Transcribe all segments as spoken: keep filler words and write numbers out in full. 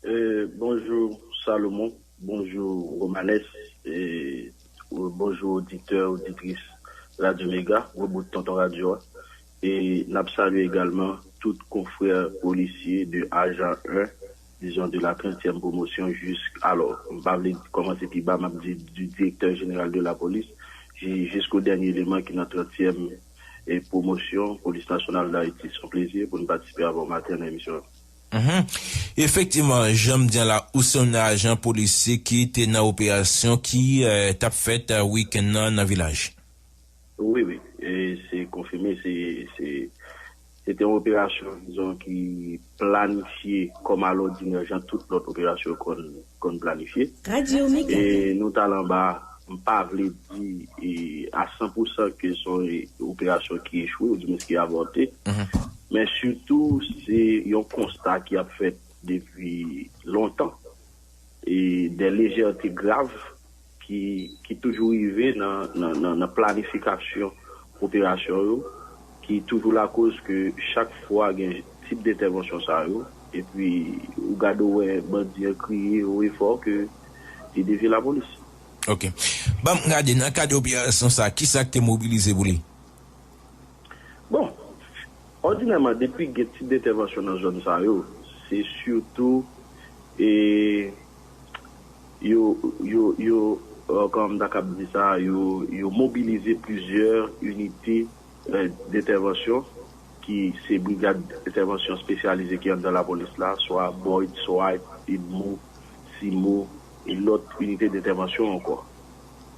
Euh, bonjou Salomon, bonjou Romanes, e bonjou oditè, oditris Radyo Mega, reboot Tonton Radyo a. E n ap salye egalman tout konfrè polisye de ajan en, dizon de la trentième promotion, jis, alò, m pa vle kòmanse pi ba, m ap di du directeur général de la police, ji-, jusqu'au dernier élément ki nan trentième e pwomosyon Polis Nasyonal Dayiti. Se yon plezi pou n patisipe avè w maten nan emisyon an. Mhm. Efektivman, jan m di an la, ou se yon ajan polisye ki te nan operasyon ki eh, t ap fèt eh, wikenn nan nan vilaj. Wi, wi. E se konfime, se, se, se te yon operasyon, dizon, ki planifye kòm alòdinè, jan tout lòt operasyon konn, konn planifye. Radyo Mega. E nou t al anba, m pa vle di e, a san pou san ke se yon e, operasyon ki echwe, oudimwens ki avòte. Mhm. Men sitou, se yon konsta ki ap fèt depi lontan. E de lejète grav ki, ki toujou rive nan, nan, nan, nan planifikasyon operasyon yo, ki toujou lakoz ke chak fwa gen tip de entèvansyon sa yo, epi ou gade w wè bandi an kriye haut et fort ke li devye lapolis. Ok. Ban m gade, nan kad operasyon sa, kisa k te mobilize pou li? Bon, òdinèman, depi gen tip de entèvansyon nan zòn sa yo, se sitou e, yo, yo, yo, euh, kòman m ta kab di sa, yo, yo mobilize plizyè inite eh, dentèvansyon ki se brigad entèvansyon espesyalize ki anndan lapolis la, swa BOID, SWAT, UDMO, CIMO, e lòt inite dentèvansyon ankò.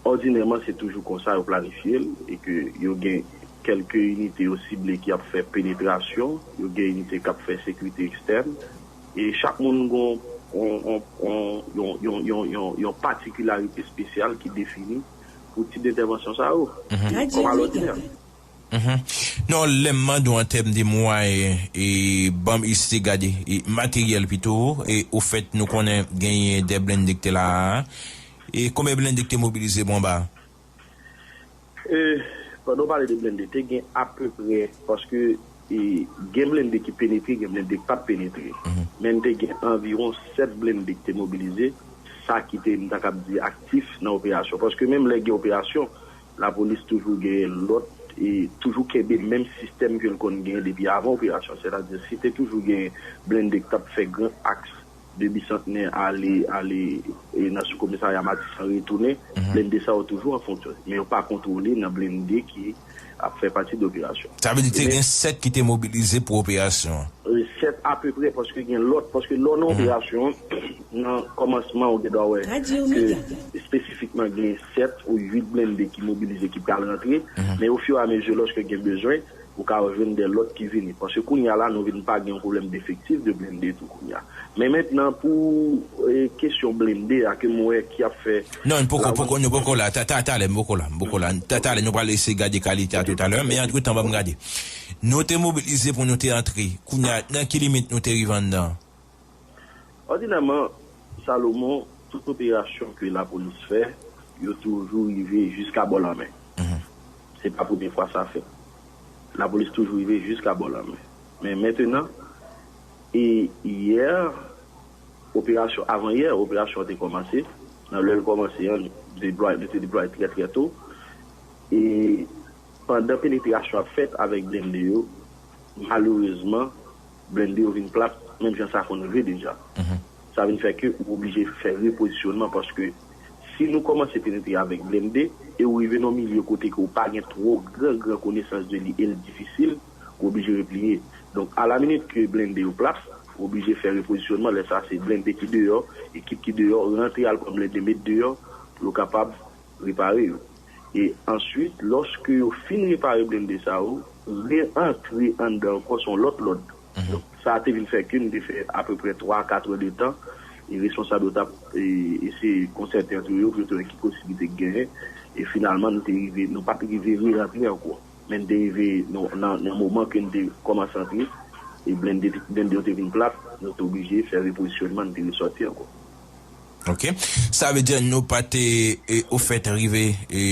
Òdinèman, se toujou konsa yo planifye l, e ke yo gen kèlke inite yo sible ki ap fè penetrasyon, yo gen inite k ap fè sekirite ekstèn, e chak moun gen yon, yon, yon, yon, yon, yon, yon, yon patikilarite espesyal ki defini pou tip dentèvansyon sa yo. Mhm. Kòm alòdinè. Mhm. Non, lè m mande w an tèm de mwayen, e, ban m eseye gade, e, materyèl pito, e, ofèt, nou konnen genyen de blende ki te la a. E konbyen blende ki te mobilize pou anba a? E, pandan w pale de blende, te gen apeprè, paske, e, gen blende ki penetre, gen blende ki pa t penetre. Mhm. Men te gen anviwon sèt blende ki te mobilize, sa ki te, m ta kab di, aktif nan operasyon. Paske menm lè gen operasyon, lapolis toujou gen lòt, e toujou kenbe menm sistèm ke l konn gen depi avan operasyon. Sètadi, si te toujou gen blende ki t ap fè gran aks de Bisantnè ale, ale, e nan sou komisarya Matisan retounen, mhm, blende sa yo toujou an fonksyon. Men yo pa kontwole nan blende ki ap fè pati de operasyon. Sa vle di te gen sèt ki te mobilize pou operasyon an? E, sèt apeprè, paske gen lòt, paske lè w nan operasyon, nan kòmansman, ou gen dwa wè ke espesifikman gen sèt ou uit blende ki mobilize, ki pral rantre, men ofiramezi, lòske gen bezwen, ou ka jwenn de lòt ki vini. Paske kounye a la, nou vin pa gen yon pwoblèm defektif de blende tou kounye a. Men mentnan, pou, e, kesyon blende a, ke m wè ki ap fè... Non, n poko, poko, nou poko la. Ta, ta, talè, m poko la, m poko la. Ta, talè, nou pral eseye gade kalite a toutalè. Men antretan, ban m gade. Nou te mobilize pou nou te antre. Kounye a, nan ki limit nou te rive anndan? Òdinèman, Salomon, tout operasyon ke lapolis fè, yo toujou rive jiska bò lanmè. Mhm. Se pa premye fwa sa fèt. Lapolis toujou rive jiska bò lanmè. Men mentnan, e yè, operasyon, avan yè, operasyon an te kòmanse. Nan lè l kòmanse an, nou deplwaye, nou te deplwaye trè, trè to. E pandan penetrasyon ap fèt avèk blende yo, malerezman, blende yo vin plat, menm jan sa konn rive deja. Mhm. Sa vin fè ke ou oblije fè repozisyonman, paske si nou kòmanse penetre avèk blende, e ou rive nan yon milye kote ke ou pa gen twò gran, gran konesans de li, e l difisil, ou oblije repliye. Donk, alaminit ke blende yo plat, ou oblije fè repozisyonman. Lè sa, se blende ki deyò, ekip ki deyò, rantre al pran blende, met deyò, pou yo kapab repare yo. E answit, lòske yo fin repare blende sa yo, re-antre anndan ankò se yon lòt lòd. Mhm. Donk, sa te vin fè ke n te fè apeprè twa a kat è de tan, e responsab yo t ap, e, eseye konsète antre yo pou yo te wè ki posiblite ki genyen. E finalman, nou te rive, nou pa t rive re-antre ankò. Men n te rive nan, nan, nan moman ke n te kòmanse antre, e blende, blende yo te vin plat, nou te oblije fè repozisyonman, n te resòti ankò. Ok. Sa vle di nou pa te, e, ofèt rive, e,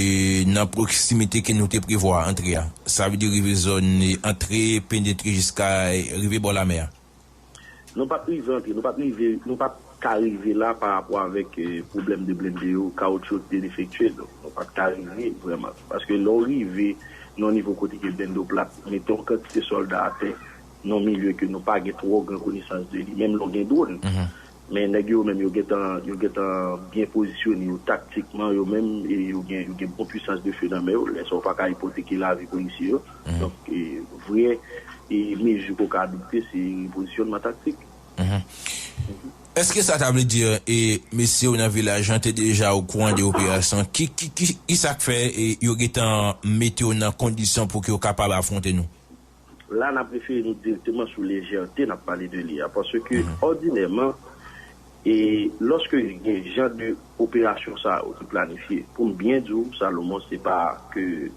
nan pwoksimite ke nou te prevwa antre a. Sa vle di rive zòn, e, antre, penetre jiska, e, rive bò lamè a. Nou pa t rive antre, nou pa t rive, nou pa t ka rive la pa rapò avèk eh, pwoblèm de blende yo, kawoutchou te defektye, donk nou pa t ka rive vrèman. Paske lè w rive nan yon nivo kote ke blende w plat, mete yon kantite sòlda atè nan yon milye ke nou pa gen twò gran konesans de li, menm lè w gen dwòn. Men nèg yo menm yo gentan yo gentan byen pozisyone yo taktikman yo menm e yo gen yo gen bon pwisans de fe nan men yo, lè sa w pa ka ipoteke lavi polisye yo. Donk e, vrè e mezi ke w ka adopte se repozisyonman taktik. Èske sa ta vle di e mesye yo nan vilaj lan te deja okouran de operasyon? Ki ki ki ki sa k fè e yo gentan mete yo nan kondisyon pou ke yo kapab afwonte nou? La n ap refere nou direkteman sou lejète n ap pale de li a, paske òdinèman e lòske gen jan de operasyon sa yo ki planifye, pou m byen di w, Salomon, se pa ke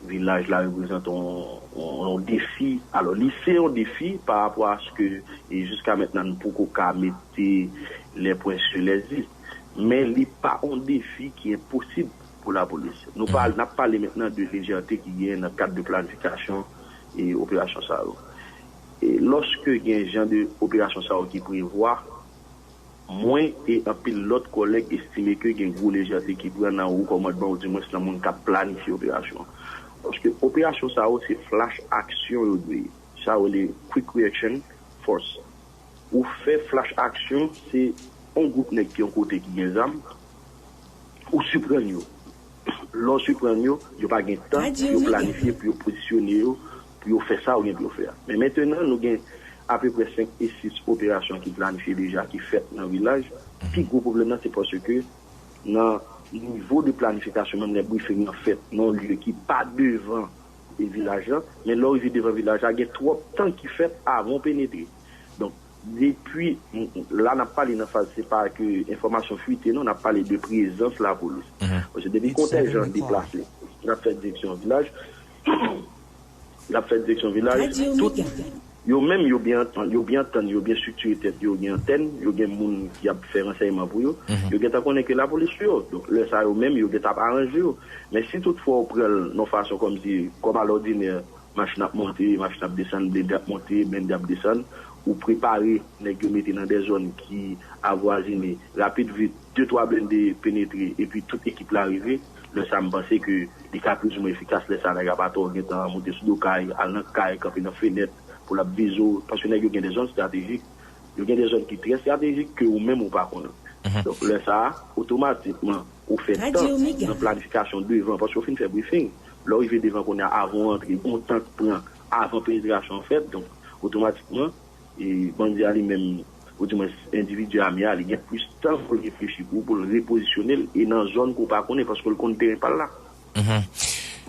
vilaj la reprezante yon defi. Alò, li se yon defi pa rapò a se ke e jiska mentnan nou poko ka mete les points sur les i, men li pa yon defi ki enposib pou lapolis. Nou pa n ap pale mentnan de lejète ki genyen nan kad de planifikasyon e operasyon sa yo. E lòske gen jan de operasyon sa yo ki prevwa, mwen e anpil lòt kòlèg estime ke gen gwo lejète ki pran nan wo kòmandman oudimwens nan moun k ap planifye operasyon an. Paske operasyon sa yo se flash aksyon yo dwe ye. Sa yo rele quick reaction force. Ou fè flash aksyon, se yon gwoup nèg ki yon kote ki gen zam, ou siprann yo. Lè w siprann yo, yo pa gen tan pou yo planifye, pou yo pozisyone yo, pou yo fè sa ou gen pou yo fè a. Men mentnan, nou gen apeprè senk e sis operasyon ki planifye deja, ki fèt nan vilaj. Pi gwo pwoblèm nan, se paske nan nivo de planifikasyon, menm lè brifing nan fèt nan yon lye ki pa devan e vilaj la, men lè w rive devan vilaj la, gen twòp tan ki fèt avan w penetre. Donk, depi la n ap pale nan faz, se pa ke enfòmasyon fwite non, n ap pale de prezans lapolis. Paske depi kontèjan deplase, l ap fè direksyon vilaj, l ap fè direksyon vilaj, tout yo menm yo byen antann, yo byen antann, yo byen estriktire tèt yo, gen antèn, yo gen moun ki ap fè ransèyman pou yo, yo gentan konnen ke lapolis sou yo. Donk, lè sa yo menm, yo gentan ap aranje yo. Men si toutfwa w pran l nan fason kòmsi, kòm alòdinè, machin ap monte, machin ap desann, blende ap monte, blende ap desann, ou prepare nèg yo mete nan de zòn ki avwazine, rapid vit, de twa blende penetre, epi tout ekip la rive, lè sa m panse ke li ka plizoumwen efikas, lè sa nèg ap atò gentan monte sou do kay, al nan kay, kanpe nan fenèt, pou l ap vize w, paske nèg yo gen de zòn estratejik, yo gen de zòn ki trè estratejik ke ou menm ou pa konnen. Donk, lè sa a, otomatikman, ou fè tan nan planifikasyon devan, paske ou fin fè brifing. Lè w rive devan kounye a, avan w antre, gen yon tan k pran avan penetrasyon an fèt. Donk, otomatikman, e bandi a li menm, oudimwens endividi ame a, li gen plis tan pou l reflechi pou, pou l repozisyone l e nan zòn ke w pa konnen, paske l konn teren pa l la.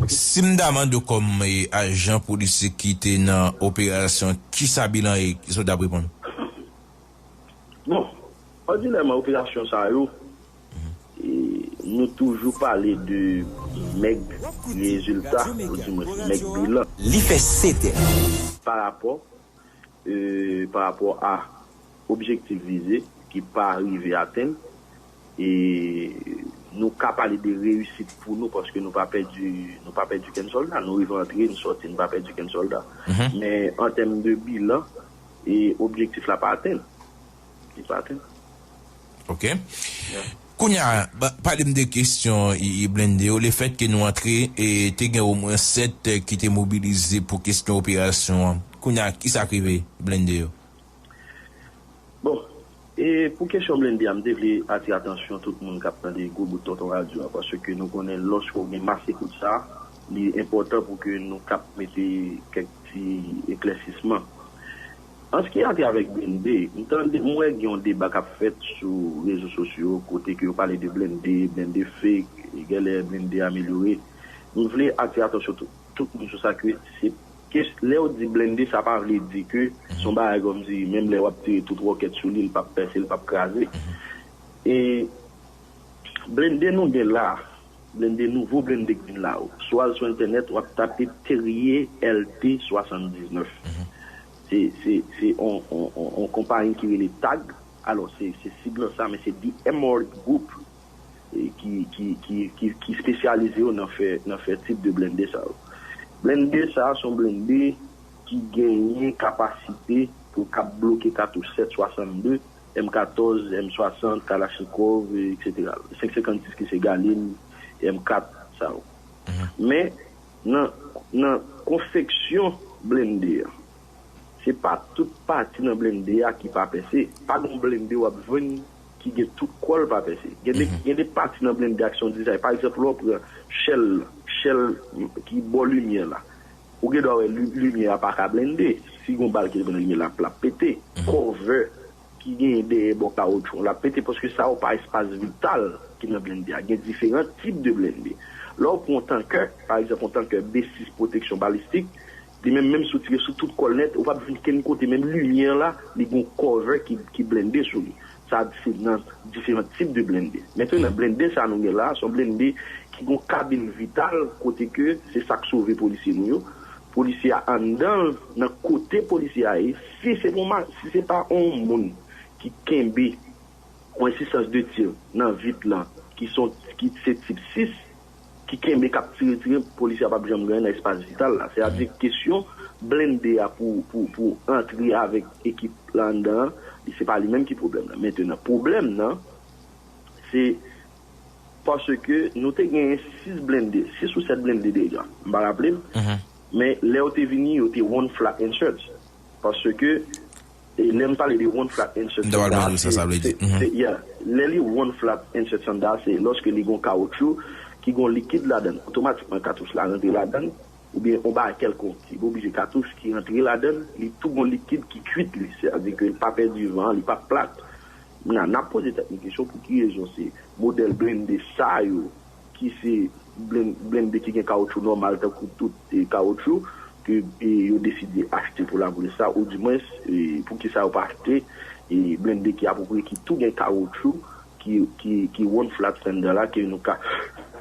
Si m ta mande w kòm e, ajan polisye ki te nan operasyon, kisa bilan e kisa w t ap reponn? Bon, òdinèman, operasyon sa yo, e, nou toujou pale de mèg rezilta, oudimwens mèg bilan. Li fè sèt è. Pa rapò, e, pa rapò a objektif vize ki pa rive atenn, e nou ka pale de reyisit pou nou paske nou pa pèdi, nou pa pèdi kenn sòlda. Nou rive antre, nou sòti, nou pa pèdi kenn sòlda. Men an tèm de bilan, e objektif la pa atenn. Li pa atenn. Ok. Kounye a, pale m de kesyon blende yo. Lefètke nou antre, e te gen omwen sèt ki te mobilize pou kesyon operasyon an. Kounye a, kisa k rive blende yo? Bon, e pou kesyon blende a, m te vle atire atansyon tout moun k ap tande gwo bout tonton radyo a, paske nou konnen lòske w gen mas ekout sa, li enpòtan pou ke nou kab mete kèk ti eklèsisman. An se ki a trait avèk blende, m tande, m wè gen yon deba k ap fèt sou rezo sosyo kote ke yo pale de blende, blende fake, e genlè blende amelyore. M vle atire atansyon tout, tout moun sou sa ke se, ke lè yo di blende, sa pa vle di ke se yon bagay kòmsi menm lè w ap tire tout wòkèt sou li, l p ap pèse, l p ap kraze. E blende nou gen la, blende, nouvo blende k vin la yo. Si w al sou entènèt, w ap tape Terrier L T swasanndiznèf. Se se se on on on on konpayi ki rele Tag. Alò se se sib lan sa, men se The Emerald Group e ki ki ki ki ki espesyalize yo nan fè nan fè tip de blende sa yo. Blende sa se yon blende ki genyen kapasite pou k ap bloke katouch sèt swasannde, M katòz, M swasant, Kalachnikov, etsetera. Senk senkannsis ki se Galil, M kat, sa yo. Men, nan, nan konfeksyon blende a, se pa tout pati nan blende a ki pa pèse. Pa gen blende w ap jwenn ki gen tout kò l pa pèse. Gen de, gen de pati nan blende a ki se yon dizay. Pa egzanp, lè w pran chèl, chèl ki bò limyè la, ou gen dwa wè li- limyè a pa ka blende. Si gen yon bal ki blende limyè la, l ap pete. Kòvè ki genyen dèyè bò kawotchou an, l ap pete, paske sa yo pa espas vital ki nan blende a. Gen diferan tip de blende. Lè w pran yon tankè, pa egzanp, yon tankè B sis pwoteksyon balistik, li menm, menm si w tire sou tout kò l nèt, ou p ap jwenn kenn kote, menm limyè la, li gen yon kòvè ki, ki blende sou li. Sa se nan diferan tip de blende. Mentenan, blende sa nou gen la, se yon blende ki gen yon kabin vital, kote ke se sa k sove polisye nou yo. Polisye a anndan l, nan kote polisye a ye, si se pa yon ma- si se pa yon moun ki kenbe yon resistans de tir nan vit lan, ki son, ki se tip sis, ki kenbe k ap tire, tire, polisye a p ap janm gen nan espas vital la. Sètadi kesyon blende a pou, pou, pou antre avèk ekip la anndan an, li se pa li menm ki pwoblèm nan. Mentenan, pwoblèm nan, se paske nou te genyen sis blende, sis ou sèt blende deja. M pa raple m. Men lè yo te vini, yo te one flat inserts. Paske, e lè m pale de one flat inserts, m ta pral mande w sa sa vle di. Se, yeah, lè li one flat inserts anndan, se lòske li gon kawotchou ki gon likid ladan l. Otomatikman, katouch la rantre ladan l, oubyen yon bagay kèlkonk. Li pa oblije katouch ki rantre ladan l, li tou gon likid ki kuit li. Sètadi ke li pa pèdi van, li pa plat. N a, n ap poze tèt nou kesyon pou ki rezon se modèl blende sa yo ki se blen- blende ki gen kawotchou nòmal tankou tout e, kawotchou ke e, yo deside achte pou lapolis la, oudimwens e, pou ki sa yo pa achte e, blende ki apwopriye, ki tou gen kawotchou, ki, ki, ki one flat cylinder la, ke nou ka,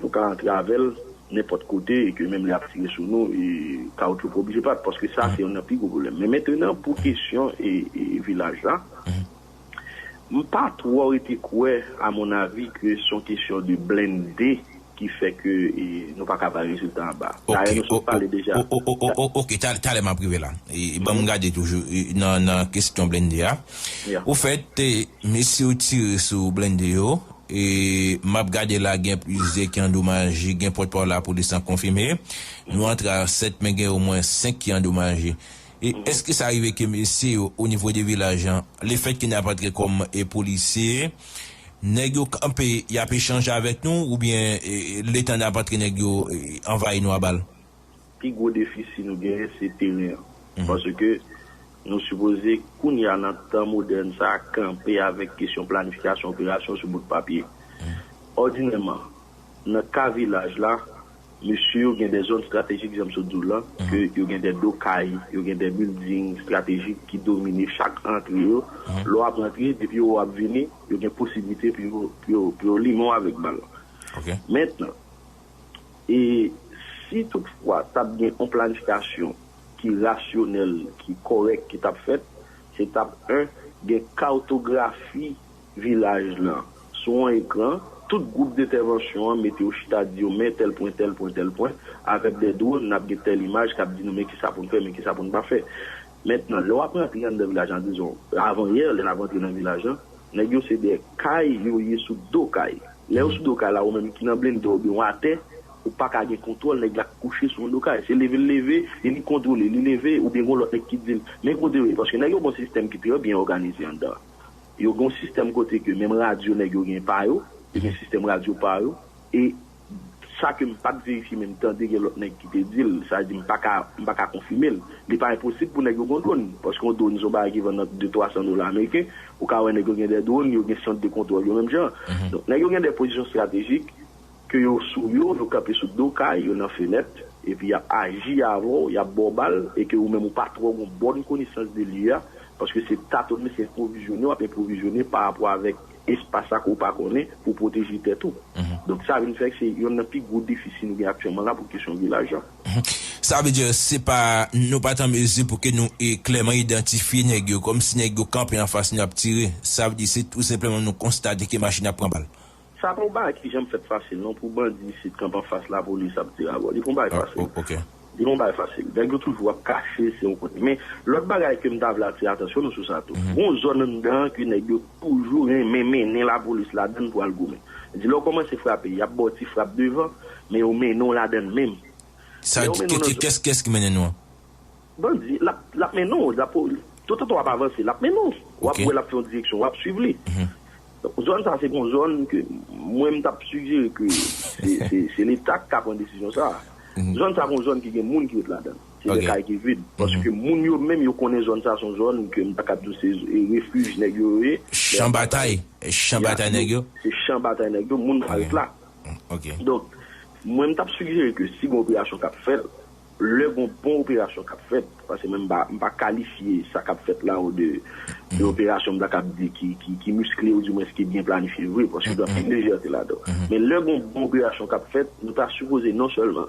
nou ka antre avè l nenpòt kote e ke menm lè ap tire sou nou, e, kawotchou pa oblije plat, paske sa se youn nan pi gwo pwoblèm. Men mentenan, pou kesyon e, e, vilaj la, m pa twò rete kwè, a mon avi, ke se yon kesyon de blende ki fè ke e, nou pa ka bay rezilta anba. Dayè, nou sot pale deja. Ok, talè m ap rive la. E, ban m gade toujou e, nan, nan kesyon blende a. Ofèt, e, mesye yo tire sou blende yo. E, m ap gade la, gen plizyè ki andomaje, gen pòtpawòl lapolis lan konfime. Nou antre a sèt, men gen omwen senk ki andomaje. E èske sa rive ke mesye yo, o nivo de vilaj lan, lefètke n ap antre kòm e polisye, nèg yo kanpe, y ap echanje avèk nou, oubyen e, letan n ap antre, nèg yo e, anvayi nou a bal? Pi gwo defisi nou genyen, se teren an. Paske nou sipoze, kounye a, nan tan modèn sa a, kanpe avèk kesyon planifikasyon operasyon sou bout papye. Òdinèman, nan ka vilaj la, mesye yo gen de zòn estratejik, jan m sot di w la, ke yo gen de do kay, yo gen de building estratejik ki domine chak antre yo. Lè w ap rantre, depi yo wè w ap vini, yo gen posiblite pou yo, pou yo, pou yo limen w avèk bal. Mentnan, e si toutfwa t ap gen yon planifikasyon ki rasyonèl, ki kòrèk, ki t ap fèt, se t ap, en, gen katografi vilaj lan sou yon ekran, tout gwoup dentèvansyon an mete yo chita, di yo men tèl pwen, tèl pwen, tèl pwen, avèk de dwòn, n ap gen tèl imaj k ap di nou men kisa pou n fè, men kisa pou n pa fè. Mentnan, lè w ap rantre anndan vilaj lan, dizon, avan yè, lè n ap rantre nan vilaj lan, nèg yo se de kay yo ye sou do kay. Lè yo sou do kay la, ou menm ki nan blende oubyen w atè, ou pa ka gen kontwòl nèg la k kouche sou yon do kay. Se leve l leve, e li kontwole, li leve, oubyen gen yon lòt nèg ki di l, men kote w ye, paske nèg yo gen yon sistèm ki trè byen òganize anndan. Yo gen yon sistèm kote ke menm radyo nèg yo gen pa yo, yo gen sistèm radyo pa yo, e sa ke m pa t verifye, men m tande gen lòt nèg ki te di l, sa vle di m pa ka, m pa ka konfime l. Li pa enposib pou nèg yo gen dwòn, paske yon dwòn se yon bagay ki vann nan de twa san dola ameriken, ou ka wè nèg yo gen de dwòn, yo gen sant de kontwòl yo menm jan. Donk, nèg yo gen de pozisyon estratejik, ke yo sou yo, yo kanpe sou do kay, yo nan fenèt, epi y ap aji avè w, y ap ba w bal, e ke ou menm ou pa twò gen yon bòn konesans de lye a, paske se tatonne, se enpwovizyone, w ap enpwovizyone pa rapò avèk espas sa ke w pa konnen pou pwoteje tèt ou. Donk, sa vin fè ke se yonn nan pi gwo defisi nou gen aktyèlman la pou kesyon vilaj la. Sa vle di, se pa, nou pa t an mezi pou ke nou e klèman idantifye nèg yo, kòmsi nèg yo kanpe anfas nou ap tire. Sa vle di, se tou senpleman nou konstate ke machin ap pran bal. Sa pa yon bagay ki janm fèt fasil non, pou bandi isit kanpe anfas lapolis ap tire avè w. Li pa yon bagay fasil. Li pa yon bagay fasil. Nèg yo toujou ap kache, se yon kote. Men, lòt bagay ke m ta vle atire atansyon nou sou sa tou. Gon zòn anndan an ke nèg yo toujou renmen mennen lapolis ladan l pou al goumen. Di lè w kòmanse frape, y ap ba w ti frap devan, men yo mennen w ladan l menm. Sa vle di, kès, kès ki mennen nou an? Bandi, l ap, l ap mennen w, l ap, toutotan w ap avanse, l ap mennen w. W ap wè l ap fè yon direksyon, w ap swiv li. Donk, zòn sa se yon zòn ke mwen m t ap sijere ke se, se, se Leta k ka pran desizyon sa. Zòn sa se yon zòn ki gen moun ki ret ladan l. Se de kay ki vid. Paske moun yo menm yo konnen zòn sa se yon zòn ke m ta kab di w se e, refij nèg yo ye. Chan batay. Chan batay nèg yo. Se chan batay nèg yo, moun pa ret la. Donk, mwen m t ap sijere ke si gen operasyon k ap fèt, lè gon bon operasyon k ap fèt, paske mwen m pa, m pa kalifye sa k ap fèt la ou de, de operasyon m ta kab di ki, ki, ki miskle ou dimwens ki byen planifye vre, paske gen anpil lejète ladan. Men lè gon bon operasyon k ap fèt, nou ta sipoze non sèlman,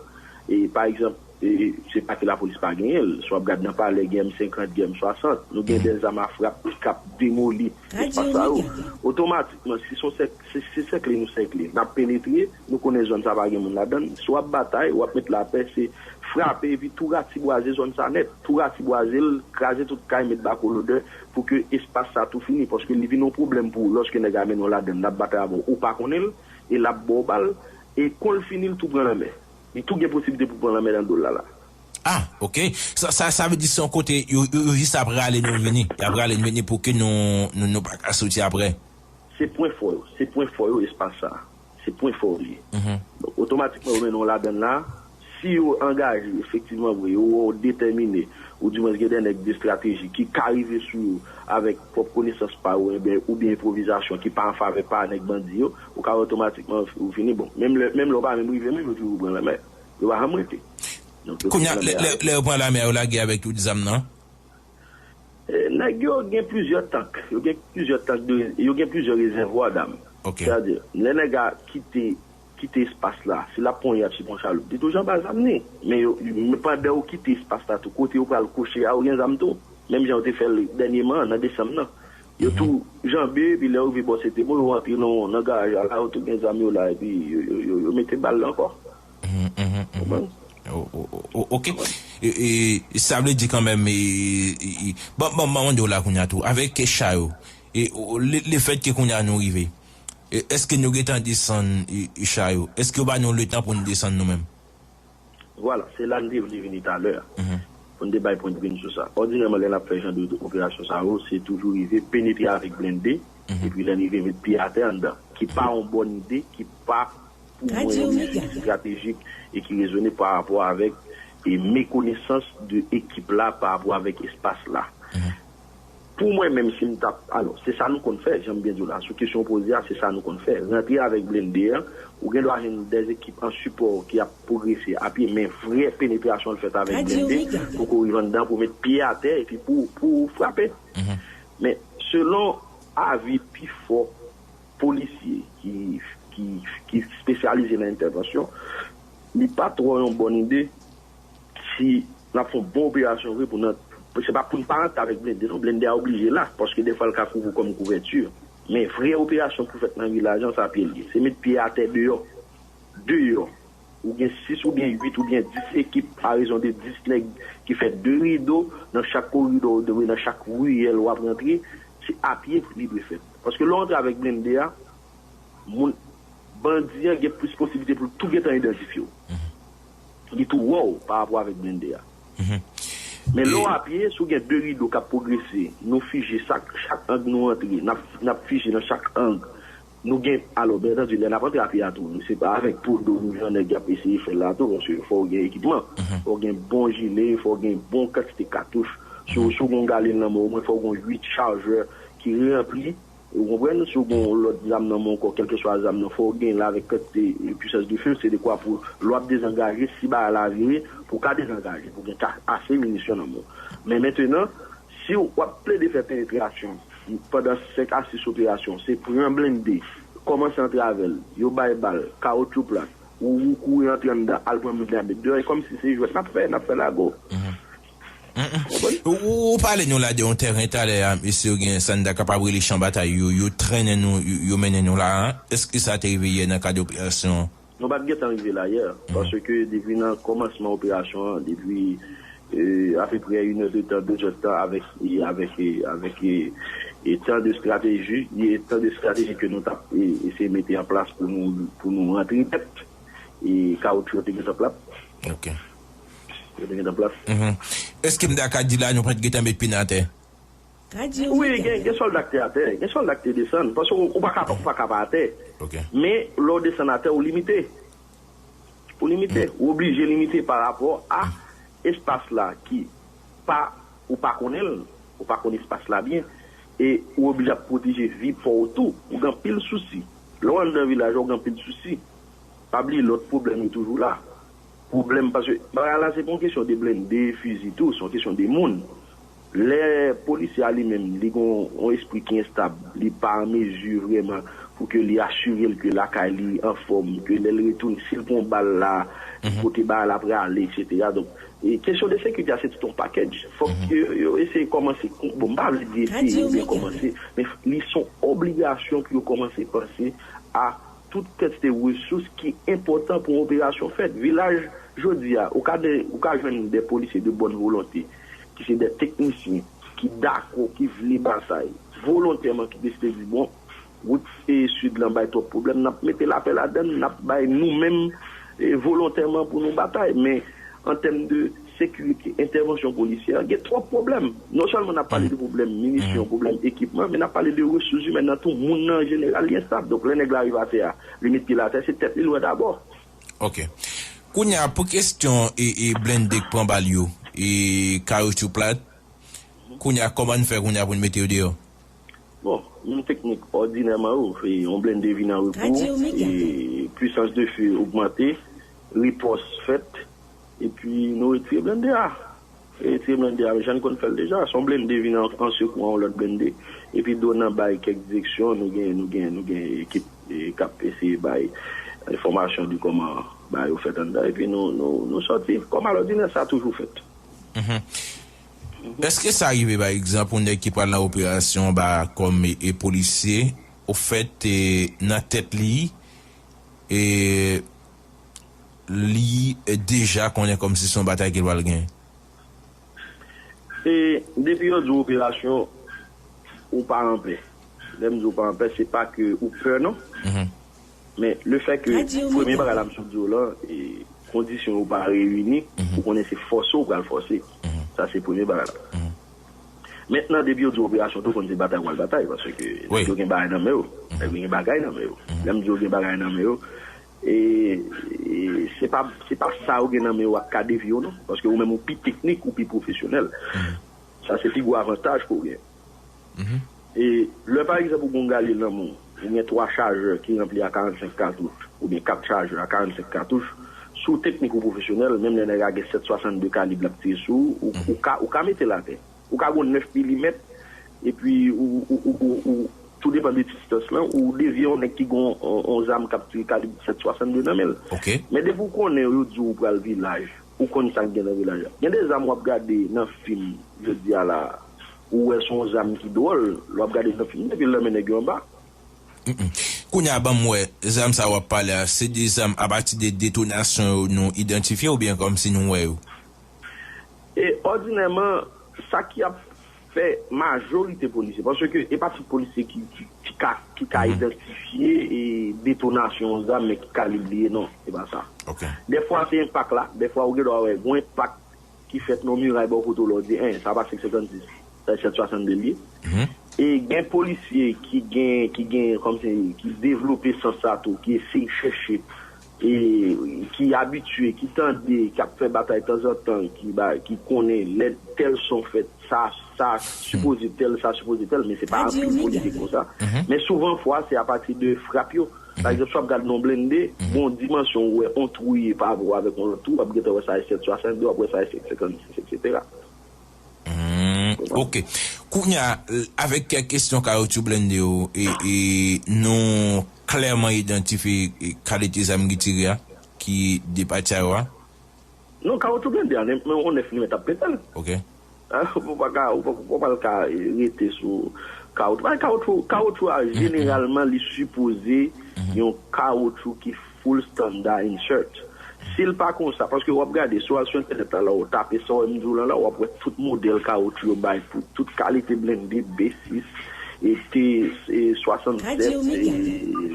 e, pa egzanp, e, se pa ke lapolis pa genyen l, si w ap gad nan palè gen M senkant, gen M swasant, nou gen de zam a frap k ap demoli espas sa yo. Otomatikman, si se yon sèk, se, se sèkle nou sèkle, n ap penetre, nou konnen zòn sa pa gen moun ladan l. Si w ap batay, w ap met lapè, se frape epi tou ratibwaze zòn sa nèt. Tou ratibwaze l, kraze tout kay, met bako lodè pou ke espas sa tou fini. Paske li vin yon pwoblèm pou ou lòske nèg la mennen w ladan l, l ap batay avè w, ou pa konnen l, e l ap ba w bal, e kon l fini, l tou pran lanmè. Li tou gen posiblite pou pran lanmè nan do l la la. Ah, ok. Sa, sa, sa vle di se yon kote, yo, yo, yo jis ap rale nou vini. Y ap rale nou vini pou ke nou, nou, nou pa ka soti apre. Se pwen fò yo. Se pwen fò yo, espas sa. Se pwen fò yo li ye. Donk, otomatikman, yo mennen w ladan l la. Si yo angaje, efektivman vre, yo wè w detèmine, ou dimwens gen de nèg de estrateji ki ka rive sou yo avèk pwòp konesans pa yo, enben, oubyen enpwovizasyon ki pa an favè pa nèg bandi yo, ou ka otomatikman ou fini. Bon, menm lè, menm lè w pa menm rive, menm yo toujou pran lanmè. Yo pa janm rete. Donk, yo pran lanmè a. Kounye a, lè, lè, lè yo pran lanmè a, yo lage avèk tout zam nan? E, nèg yo gen plizyè tank. Yo gen plizyè tank de, yo gen plizyè rezèvwa dam. Ok. Sètadi, lè nèg la kite, kite espas la, si l ap pran yon yat, si l pran chaloup, li toujou anba zam li. Men yo, men pandan yo kite espas la tou, kote yo pral kouche a, yo gen zam tou. Menm jan yo te fè l dènyeman an, nan desanm nan. Yo tou janbe, epi lè yo rive bò Sentemo, yo rantre nan, nan garaj la, la, yo tou gen zam yo la, epi yo, yo, yo, yo mete bal la ankò. Konprann? O, o, o, o, ok. E, e, sa vle di kanmenm, e, e, e, bon, bon, bon, mande w la kounye a tou. Avèk cha yo, e, o, le, lefètke kounye a nou rive, e, èske nou gentan desann, e, e, cha yo? Èske yo ba nou letan pou nou desann nou menm? Vwala, se la n te vle vini talè a. Pou n te bay pwen de vi n sou sa. Òdinèman, lè n ap fè jan de operasyon sa yo, se toujou rive penetre avèk blende, epi lè n rive met pye atè anndan, ki pa yon bòn ide, ki pa pou mwen yon desizyon estratejik e ki rezone pa rapò avèk e mekonesans de ekip la, pa rapò avèk espas la. Pou mwen menm, si m t ap, alò, se sa nou konn fè, jan m byen di w la, sou kesyon w poze a, se sa nou konn fè. Rantre avèk blende an, ou gen dwa jwenn dèz ekip an sipò ki ap pwogrese a pye, men vrè penetrasyon l fèt avèk blende, pou ke w rive anndan, pou w met pye atè, epi pou, pou w frape. Men, selon avi pifò polisye ki, ki, ki espesyalize nan entèvansyon, li pa twò yon bòn ide si n ap fè yon bon operasyon vre pou n, se pa pou n pa rantre avèk blende, non, blende a oblije la, paske defwa l ka kouvri w kòm kouvèti. Men vrè operasyon pou fèt nan vilaj lan, se a pye l ye. Se met pye atè deyò. Deyò. Ou gen sis oubyen uit oubyen dis ekip, a rezon de dis nèg ki fè de rido nan chak koridò, de, nan chak riyèl w ap rantre, se a pye li dwe fèt. Paske lè w antre avèk blende a, moun, bandi an gen plis posiblite pou l tou gentan idantifye w. Li tou wè w pa rapò avèk blende a. Men lè w a pye, si w gen de rido k ap pwogrese, nou fije chak, chak ang nou antre, n ap, n ap fije nan chak ang. Nou gen, alò, byen antandi, lè n ap antre a pye a tou, se pa avèk po do nou jan nèg y ap eseye fè l la tou, paske fò w gen ekipman, fò w gen bon jile, fò w gen bon kantite katouch. Si w, si w gen yon galil nan men w, omwen fò w gen uit chajè ki ranpli, ou konprann, si w gen yon lòt zam nan men w ankò, kèlkeswa zam nan, fò w gen l avèk kantite, e, pwisans de fe, se dekwa pou lè w ap dezangaje, si bagay la vire, pou w ka dezangaje, pou w gen ka, ase minisyon nan men w. Men mentenan, si w ap plede fè penetrasyon, pandan senk a sis operasyon, se pran blende, kòmanse antre avè l, yo bay bal, kawotchou plat, ou, ou kouri antre anndan, al pran blende a met deyò, e kòmsi se jwèt n ap fè, n ap fè lago. Ou, ou, ou pale nou la de yon tèren talè a, mesye yo gen sa n ta kapab rele chan batay yo, yo trennen nou, yo, yo mennen nou la a. Èske sa te rive yè nan kad operasyon Nou pa t gentan rive la yè, paske depi nan kòmansman operasyon an, depi, e, apeprè inè de tan, de zè de tan avèk, e, avèk, e, avèk, e, e tan de estrateji, e tan de estrateji ke nou t ap, e, eseye mete an plas pou nou, pou nou rantre nèt, e kawotchou yo te gentan plat. Ok. Yo te gentan plat. Mhm. Èske m ta ka di la nou pa t gentan met pye n atè? Wi, gen, gen sòlda ki te atè, gen sòlda ki te desann, paske ou, ou pa ka, ou pa ka pa atè. Ok. Men, lè w desann atè, ou limite. Ou limite, ou oblije limite pa rapò a espas la ki pa, ou pa konnen l, ou pa konn espas la byen, e ou oblije ap pwoteje vi pa w tou. Ou gen anpil sousi. Lè w anndan vilaj la, ou gen anpil sousi. Pa bliye lòt pwoblèm yo toujou la. Pwoblèm, paske bagay la se pa yon kesyon de blende, fizi tou, se yon kesyon de moun. Lè polisye a li menm, li gen yon, yon espri ki enstab, li pa an mezi vrèman pou ke li asire l ke lakay li anfòm, ke lè l retounen, si l pran bal la, kote bagay la prale, etsetera. Donk, e kesyon de sekirite a se tout yon package. Fòk yo, yo eseye kòmanse, bon, m pa vle di eseye oubyen kòmanse, men li se yon obligasyon pou yo kòmanse panse a tout kantite resous ki enpòtan pou yon operasyon fèt. Vilaj, jodi a, ou ka de, ou ka jwenn de polisye de bòn volonte, ki se de teknisyen, ki dakò, ki vle batay, volontèman, ki deside di, bon, wout e sid lan bay twòp pwoblèm, n ap mete lapè ladann, n ap bay nou menm, e, volontèman pou nou batay. Men, an tèm de sekirite, entèvansyon polisyè, gen twòp pwoblèm. Non sèlman n ap pale de pwoblèm minisyon, pwoblèm ekipman, men n ap pale de resous imèn nan tou, moun nan an jeneral, li enstab. Donk, lè nèg la rive atè a, li met pye l atè, se tèt li l wè dabò. Ok. Kounye a, pou kesyon e, e blende k pran bal yo, e kawotchou plat, kounye a, kòman n fè kounye a pou n mete yo deyò? Bon, yon teknik òdinèman yo, e yon blende vin an rekou, e pwisans de fe ogmante, ripòs fèt, epi nou retire blende a. Retire blende a, jan n konn fè l deja. Se yon blende vin an, an sekou a yon lòt blende. Epi do nan bay kèk direksyon, nou gen, nou gen, nou gen ekip, e, k ap eseye bay enfòmasyon de kòman bagay yo fèt anndan. Epi nou, nou, nou sòti. Kòm alòdinè, sa toujou fèt. Mhm. Èske sa rive, pa egzanp, yon nèg ki pral nan operasyon ba kòm e, e polisye, ofèt, e, nan tèt li, e, li, e, deja konnen kòmsi se yon batay ke l pral gen? E depi yo di w operasyon, ou pa anpè. Lè m di w pa anpè, se pa ke ou pè, non. Mhm. Men lefètke premye bagay la m sot di w lan, e, kondisyon yo pa reyini, ou konnen se fòse w pral fòse. Sa se premye bagay la. Mentnan, depi yo di w operasyon, tou konn se batay w pral batay, paske nèg yo gen bagay nan men yo. Nèg yo gen bagay nan men yo. Lè m di yo gen bagay nan men yo, e, e se pa, se pa sa yo gen nan men yo k ka devye w, non. Paske ou menm ou pi teknik, ou pi pwofesyonèl. Sa se pi gwo avantaj ke w gen. E lè, pa egzanp, ou gen yon galil nan men w, ou gen twa chajè ki ranpli a karannsenk katouch, oubyen kat chajè a karannsenk katouch, si w teknik ou pwofesyonèl, menm lè nèg la gen sèt swasannde kalib l ap tire sou ou, ou, ou ka, ou ka mete l atè. Ou ka gen yon nèf milimèt, epi ou, ou, ou, ou, ou, tou depann de distans lan, ou devye yon nèg ki gen yon, yon, yon zam k ap tire kalib sèt swasannde nan men l. Men depi w konnen yo di w pral vilaj, ou konn sa k gen nan vilaj la. Gen de zam w ap gade nan fim, jodi a la, ou wè se yon zam ki dwòl, lè w ap gade nan fim, depi l nan men nèg yo anba. Kounye a, ban m wè, zam sa w ap pale a, se de zam apati de detonasyon yo nou idantifye oubyen kòmsi nou wè yo? E òdinèman, sa ki ap fè majorite polisye, paske e pa tout polisye ki, ki, ki ka, ki ka idantifye e detonasyon yon zam, men ki kalib li ye, non, se pa sa. Dèfwa se enpak la, dèfwa ou gendwa wè gon enpak ki fèt nan miray bò kote w la, w di, en, sa pa senk senkannsis, sa se sèt swasannde l ye. E gen polisye ki gen, ki gen, kòmsi, ki devlope sans sa tou, ki eseye chèche, e ki abitye, ki tande, k ap fè batay tanzantan, ki ba, ki konnen lè tèl son fèt, sa, sa sipoze tèl, sa sipoze tèl, men se pa anpil polisye ki konsa. Men souvan fwa, se apati de frap yo. Pa egzanp, si w ap gade nan blende, gon dimansyon ou wè on twou ye pa rapò avèk on lòt twou, w ap gentan wè sa se sèt swasannde, w ap wè sa se senk senkannsis, etsetera. Hmm, ok. Kounye a, avèk kèk kesyon kawotchou blende yo, e, e nou klèman idantifye, e, kalite zam ki tire a, ki depatya yo a? Non, kawotchou blende a, men on nèf milimèt ap pete l. Ok. Ou pa ka, ou pa, ou pa ka rete sou kawotchou. Kawotchou, kawotchou a, jeneralman, li sipoze yon kawotchou ki full standard insert. Si l pa konsa, paske w ap gade, si w al sou entènèt la, la w tape sa w m di w lan la, w ap wè tout modèl kawotchou yo bay pou tout kalite blende, B sis, e T, e swasannsèt, e,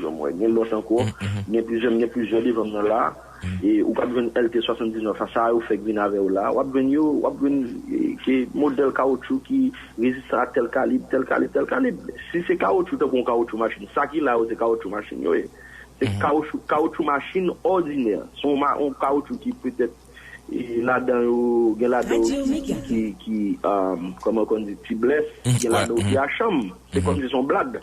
jan mwen, gen lòt ankò, gen plizyè, gen plizyè devan m nan la, e ou p ap jwenn L T swasanndiznèf a, sa yo fèk vin avè w la, w ap jwenn yo, w ap jwenn, e, ke modèl kawotchou ki rezistan a tèl kalib, tèl kalib, tèl kalib. Si se kawotchou, tankou yon kawotchou machin, sa ki la yo, se kawotchou machin yo ye. Se kawotchou, kawotchou machin òdinè. Se yon ma-, yon kawotchou ki petèt, e, ladan yo, gen ladan yo ki, ki, ki, um, kòman konn di, tubeless, gen ladan yo ki a chanm. Se kòmsi se yon blag.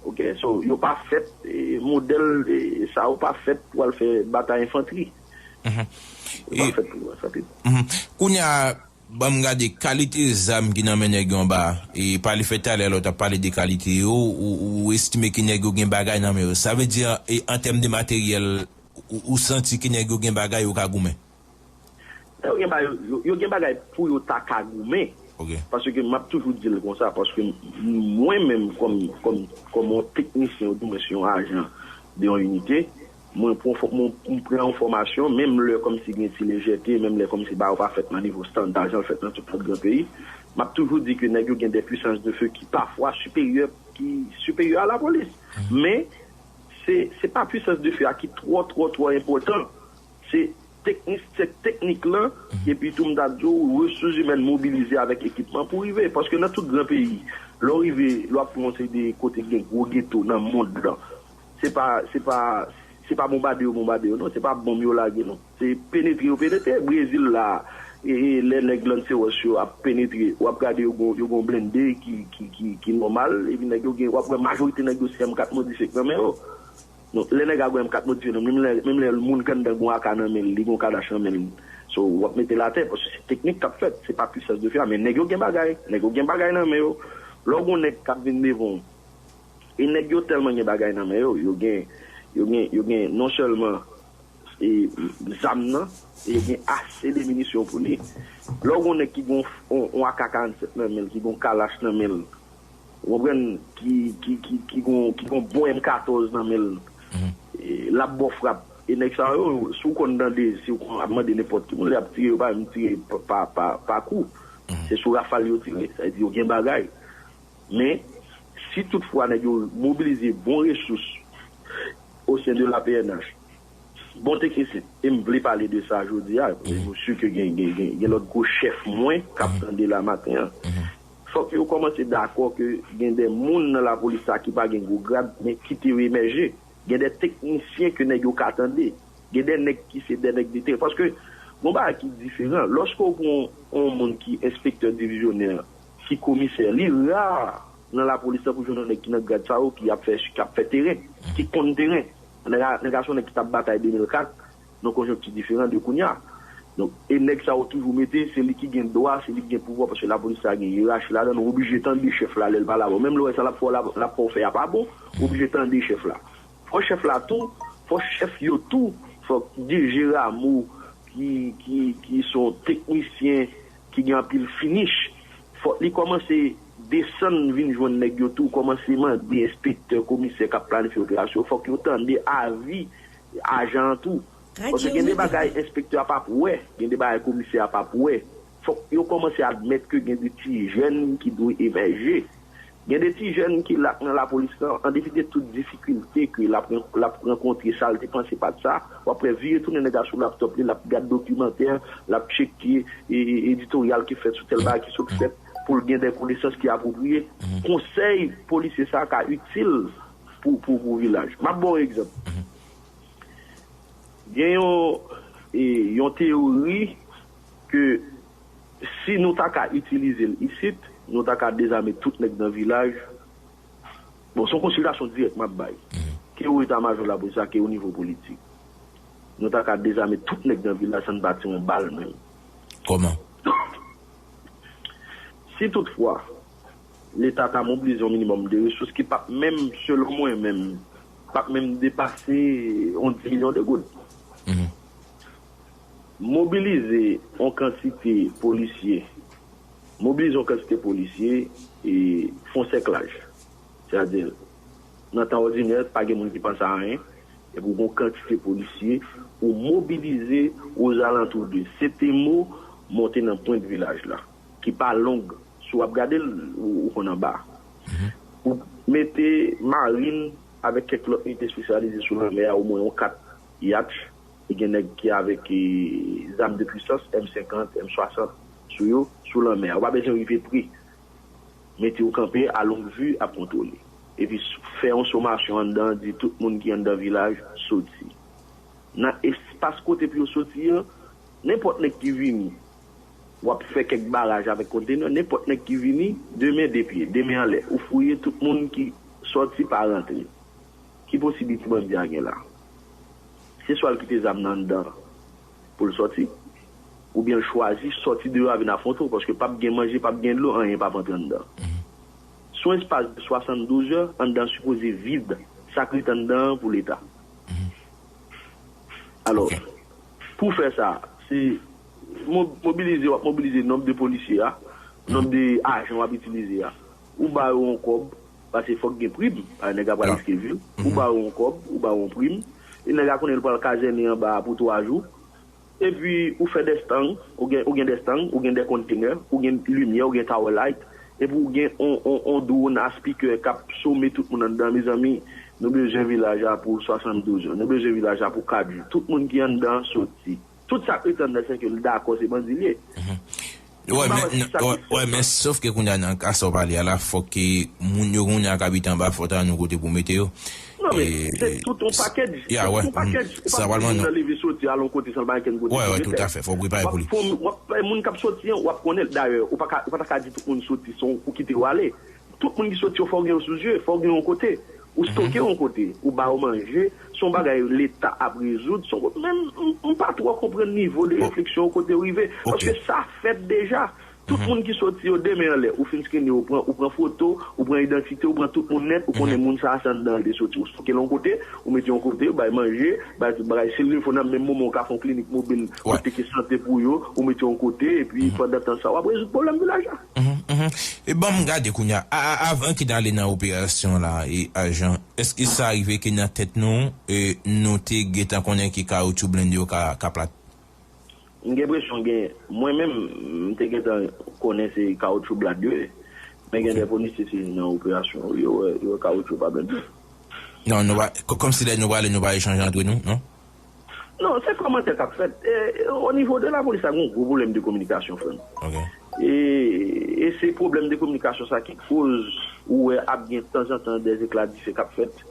Ok, so, yo pa fèt, e, modèl, e, sa yo pa fèt pou al fè batay enfantri. Yo pa fèt pou yo, sa te. Kounye a, ban m gade kalite zam ki nan men nèg yo anba a. E pale fè talè lè w t ap pale de kalite yo, ou, ou estime ke nèg yo gen bagay nan men yo. Sa vle di, e, an tèm de materyèl, ou, ou santi ke nèg yo gen bagay yo ka goumen? Yo gen bagay, yo, yo gen bagay pou yo ta ka goumen. Paske m ap toujou di l konsa, paske m-, mwen menm kòm, kòm, kòm yon teknisyen, oudimwens yon ajan de yon inite, mwen pran fò-, mwen, m pran yon fòmasyon, menm lè kòmsi gen ti lejète, menm lè kòmsi bagay yo pa fèt nan nivo estanda jan l fèt nan tout lòt gran peyi, m ap toujou di ke nèg yo gen de puissance de feu ki pafwa siperyè, ki siperyè a lapolis. Men, se, se pa puissance de feu a ki twò, twò, twò enpòtan. Se teknis-, se teknik lan, epi tou m ta di w, resous imèn mobilize avèk ekipman pou rive. Paske nan tout gran peyi, lè w rive, lè w ap pran yon seri de kote ki gen gwo geto nan mond lan, se pa, se pa, se pa bonbade yo bonbade yo, non. Se pa bonm yo lage, non. Se penetre yo penetre. Brezil la, e, e, lè nèg Lanceros yo ap penetre, w ap gade yo gon, yo gon blende ki, ki, ki, ki nòmal, epi nèg yo gen, w ap wè majorite nèg yo se M kat modifye k nan men yo. Donk, lè nèg a gon M kat modifye nan, menm lè, menm lè moun k anndan gon A K nan men l, li gon Kalash nan men l. So, w ap mete l atè, paske se teknik k ap fèt, se pa puissance de feu a, men nèg yo gen bagay, nèg yo gen bagay nan men yo. Lè w gon nèg k ap vin devan w, e nèg yo tèlman gen bagay nan men yo, yo gen, yo gen, yo gen non sèlman, e, zam nan, e yo gen ase de minisyon pou li. Lè w gon nèg ki gon, on, on A K karannsèt nan men l, ki gon Kalash nan men l, ou konprann, ki, ki, ki, ki gon, ki gon bon M katòz nan men l, e, l ap ba w frap. E nèg sa yo, si w konn tande, si w konn ap mande nenpòt ki moun, lè y ap tire, yo pa menm tire pa, pa, pa, pa kou. Se sou rafal yo tire. Sa vle di yo gen bagay. Men, si toutfwa nèg yo mobilize bon resous o sen de la P N H, bon teknisyen, e m vle pale de sa jodi a, e m si ke gen, gen, gen, gen lòt gwo chèf mwen k ap tande la maten an. Fòk yo kòmanse dakò ke gen de moun nan lapolis sa ki pa gen gwo grad, men ki te emèje. Gen de teknisyen ke nèg yo ka tande. Gen de nèg ki se de nèg de teren. Paske, gon bagay ki diferan. Lòske w pran yon moun ki enspektè divizyonè, ki komisè, li ra nan lapolis lan pou jwenn yon nèg ki nan grad sa yo, ki ap fè, ki ap fè teren, ki konn teren. Nèg a, nèg a se yon nèg ki t ap batay de mil kat, nan konjonkti diferan de kounye a. Donk, e nèg sa yo toujou mete, se li ki gen dwa, se li ki gen pouvwa, paske lapolis la gen yerachi ladan l, ou oblije tande chèf la lè l pale avè w. Menm lè w wè sa l ap fè w la, l ap fè w fè a pa bon, ou oblije tande chèf la. Fò chèf la tou, fò chèf yo tou, fòk D G Rameau, ki, ki, ki se yon teknisyen ki gen anpil finish, fòk li kòmanse desann vin jwenn nèg yo tou, kòmanse mande enspektè, komisè k ap planifye operasyon, fòk yo tande avi ajan an tou. Paske gen de bagay enspektè a p ap wè, gen de bagay komisè a p ap wè. Fòk yo kòmanse admèt ke gen de ti jèn ki dwe emèje. Gen de ti jèn ki la nan lapolis lan, an depi de tout difikilte ke l ap, l ap rankontre, sa l te panse pa t sa, w ap wè vire tounen nèg la sou laptòp li, l ap gad dokimantè, l ap tcheke, e, e, editoryal ki fèt sou tèl bagay ki sot fèt, pou l gen de konesans ki apwopriye. Konsèy polisye sa a ka itil pou, pou, pou vilaj. M ap ba w egzanp. Gen yon, e, yon teyori ke si nou ta ka itilize l isit, nou ta ka dezame tout nèg nan vilaj. Bon, se yon konsiltasyon dirèk m ap bay. Ke o eta majò lapolis la, ke o nivo politik. Nou ta ka dezame tout nèg nan vilaj san n pa tire yon bal menm. Kòman? Si toutfwa, Leta ta mobilize yon minimòm de resous ki p ap menm, selon mwen menm, p ap menm depase yon dis milyon de goud. Mobilize yon kantite polisye, mobilize yon kantite polisye e fè yon sèklaj. Sètadi, nan tan òdinè, pa gen moun ki panse a anyen. Epi w gen yon kantite polisye, ou mobilize ozalantou de Setemo, monte nan pwent vilaj la, ki pa long. Si w ap gade l, ou, ou konn anba. Ou mete marin avèk kèk lòt inite espesyalize sou lanmè a, omwen yon kat yach. E gen nèg ki avèk, e, zam de pwisans, M senkant, M swasant, sou yo, sou lanmè a. Ou pa bezwen rive pre. Mete yo kanpe a long vi ap kontwole. Epi s- fè yon somasyon anndan, di tout moun ki anndan vilaj soti. Nan espas kote pou yo soti an, nenpòt nèg ki vini, w ap fè kèk baraj avèk kontenè, nenpòt nèg ki vini, de men de pye, de men anlè, ou fouye tout moun ki sòti pa rantre. Ki posiblite bandi a gen la? Se swa l kite zam nan anndan pou l sòti, oubyen l chwazi sòti deyò a vin afwonte w, paske p ap gen manje, p ap gen dlo, anyen p ap antre anndan. Sou espas de swasanndouz è, anndan sipoze vid, sa k ret anndan an pou Leta. Alò, pou fè sa, se mo- mobilize, w ap mobilize nonb de polisye a, nonb de ajan w ap itilize a. Ou ba yo yon kòb, paske fòk gen prim, a, nèg la pral riske vi l. Ou ba yo yon kòb, ou ba yo yon prim, e nèg la konnen l pral kazène anba a pou twa jou. Epi ou fè dèstang, ou gen, ou gen dèstang, ou gen dè kontenè, ou gen limyè, ou gen tower light, epi ou gen on, on, on drone a speaker k ap some tout moun anndan, mezanmi, nou bezwen vilaj la pou swasanndouz jou, nou bezwen vilaj la pou kat jou. Tout moun ki anndan soti. Tout sa k ret anndan, se ke l dakò se bandi l ye. Wè, men, wè, men, sof ke kounye a nan ka sa w pale a la, fòk ke moun yo kounye a k abite anba fòt a nou kote pou mete yo. Non, men, se tout yon package. Ya, wè. Tout yon package. Ou pa pou moun nan leve soti al yon kote san l pa gen kenn kote pou l te fè. Wè, wè, tout à fait. Fò w prepare pou li. W ap fè moun k ap soti an, w ap konnen. Dayè, ou pa ka, ou pa ta ka di tout moun soti san ou kite yo ale. Tout moun ki soti yo, fò w gen yo sou zye, fò w gen yon kote. Ou stoke yon kote, ou ba yo manje. Se yon bagay Leta ap rezoud. Se yon, men m, m pa twò konprann nivo de refleksyon ou kote yo rive. Paske sa fèt deja. Tout moun ki soti yo, de men anlè, ou fin skrine, ou pran, ou pran foto, ou pran idantite, ou pran tout moun nèt, ou konnen moun sa a se anndan l te soti. Ou stoke l yon kote, ou mete yon kote, ou bay manje, bay tout bagay. Si l fò nan menm moman, ou ka fè yon klinik mobil, ou teke sante pou yo, ou mete yon kote, epi pandan tan sa, w ap rezoud pwoblèm vilaj la. E ban m gade kounye a, a, a, avan ke n ale nan operasyon la, e ajan, èske sa rive ke nan tèt nou, e nou te gentan konnen ke kawotchou blende yo ka, ka plat? M gen enpresyon gen, mwen menm, m te gentan konnen se kawotchou blad yo ye. Men gen de polisye se nan operasyon, yo wè, yo wè kawotchou pa blende. Non, nou pa, kò- kòmsi lè nou prale, nou pa echanje antre nou, non? Non, se kòmantè k ap fèt. E, o nivo de lapolis la, gen yon gwo pwoblèm de kominikasyon, frè m. E, e se pwoblèm de kominikasyon sa ki koz ou wè ap gen tanzantan de zekla dife k ap fèt,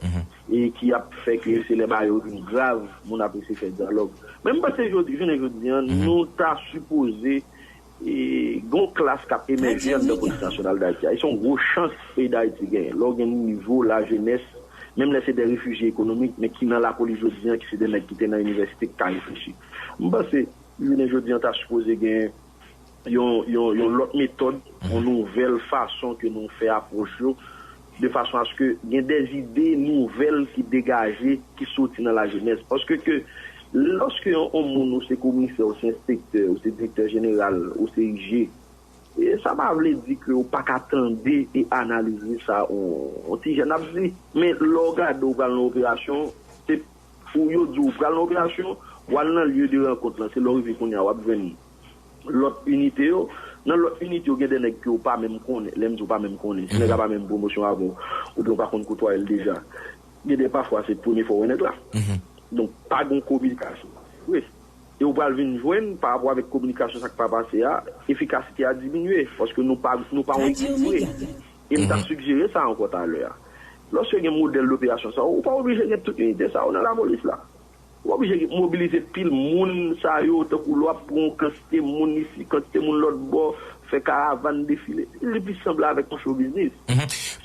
e ki ap fè ke se lè bagay yo vin grav, moun ap eseye fè dyalòg. Men m panse jodi, jounen jodi an, nou ta sipoze, e, gen yon klas k ap emèje anndan Polis Nasyonal Dayiti a. E se yon gwo chans peyi Dayiti genyen. Lè w gen nivo lajenès, menm lè se de refijye ekonomik, men ki nan lapolis jodi an, ki se de nèg ki te nan inivèsite, ki ka reflechi. M panse, jounen jodi an, ta sipoze gen yon, yon, yon lòt metòd, yon nouvèl fason ke nou fè apwòch yo, de fason aske gen de ide nouvèl ki degaje, ki soti nan lajenès. Paske ke, lòske yon, yon moun, ou se komisè, ou se enspektè, ou se direktè jeneral, ou se I G, e sa pa vle di ke ou pa ka tande e analize sa, yon, yon ti jèn ap di. Men lè w gade, ou pral nan operasyon, se pou yo di w pral nan operasyon, w al nan lye de rankont lan, se lè w rive kounye a, w ap jwenn lòt inite yo. Nan lòt inite yo, gen de nèg ke w pa menm konnen. Lè m di w pa menm konnen, si nèg la pa menm pwomosyon avè w, oubyen w pa konn kotwaye l deja, gen de pafwa se premye fwa w wè nèg la. Donk, pa gen kominikasyon vre. E w pral vin jwenn, pa rapò avèk kominikasyon sa k pa pase a, efikasite a diminye, paske nou pa, nou pa yon ekip vre. E m t ap sigjere sa ankò talè a. Lòske gen modèl doperasyon sa yo, ou pa oblije gen tout inite sa yo nan lapolis la. Ou pa oblije mobilize pil moun sa yo, tankou lè w ap pran yon kantite moun isi, kantite moun lòt bò, fè karavàn defile. Li plis sanble avèk yon show biznis.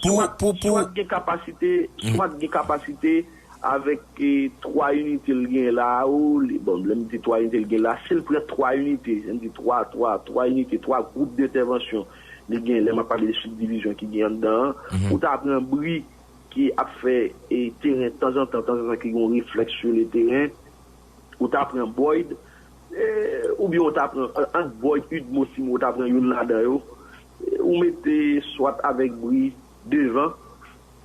Swa, swa gen kapasite, swa gen kapasite avèk, e, twa inite l gen la, ou, li, bon, lè m di twa inite l gen la, si l pran twa inite, lè m di twa, twa, twa inite, twa gwoup dentèvansyon li gen, lè m ap pale de sibdivizyon ki gen anndan an, ou ta pran bri ki ap fè, e, teren tanzantan, tanzantan ki gen yon reflèks sou le teren, ou ta pran Boyd, e, oubyen ou ta pran, e, ant Boyd, Udmo, Simo, ou ta pran youn ladan yo, e, ou mete swat avèk bri devan,